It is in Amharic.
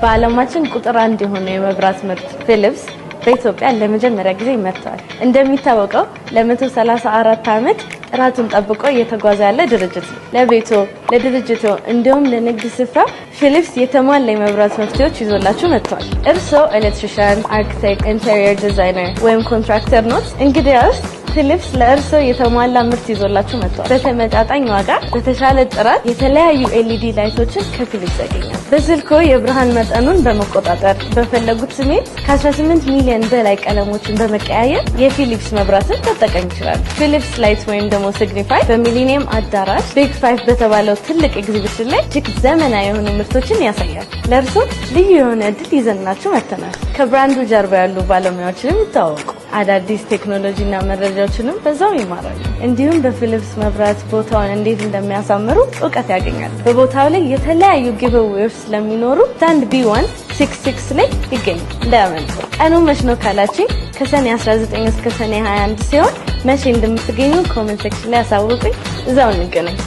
በዓለማችን ቁጥር አንድ የሆነው የመብራት ምርት ፊሊፕስ በኢትዮጵያ ለመጀመሪያ ጊዜ መጥተዋል። እንደሚታወቀው ለ134 ዓመት ጥራቱን ጠብቆ እየተጓዘ ያለ ድርጅት ነው። ለቤቶ፣ ለድርጅቶ እንዲሁም ለንግድ ስፍራ ፊሊፕስ የተሟላ የመብራት መፍትሄዎች ይዞላችሁ መጥተዋል። እርስዎ electrician፣ architect፣ interior designer ወይም contractor ኖት? እንግዲያውስ ፊሊፕስ ለእርስዎ የተሟላ ምርት ይዞላችሁ መጥቷል። በተመጣጣኝ ዋጋ በተሻለ ጥራት የተለያዩ LED light ኦችን ከፊሊፕስ ያገኛል። በስልኮ የብርሃን መጠኑን በመቆጣጠር በፈለጉት ስሜት ከ18 ሚሊዮን በላይ ቀለሞችን በመቀያየር የፊሊፕስ መብራትን መጠቀም ይችላሉ። ፊሊፕስ Light ወይም ደግሞ ሲግኒፋይ በሚሊኒየም አዳራሽ Big Five በተባለው ትልቅ ኤግዚቢሽን ላይ እጅግ ዘመናዊ የሆኑ ምርቶችን ያሳያል። ለእርስዎ ልዩ የሆነ እድል ይዘንላችሁ መጥተናል። ከ brand ኡ ጀርባ ያሉ ባለሙያዎችንም ይተዋወቁ። አዳዲስ ቴክኖሎጂና መረጃዎችንም በዛው ይማራሉ። እንዲሁም በፊሊፕስ መብራት ቦታውን እንዴት እንደሚያሳምሩ እውቀት ያገኛሉ። በቦታው ላይ የተለያዩ giveaway ዎች ስለሚኖሩ stand B166 ላይ ይገኙ፣ እንዳያመልጡ። ቀኑ መች ነው ካላችኝ ከሰኔ 19 እስከ ሰኔ 21 ሲሆን መቼ እንደምትገኙ comment section ላይ ያሳውቁኝ። እዛው እንገናኝ።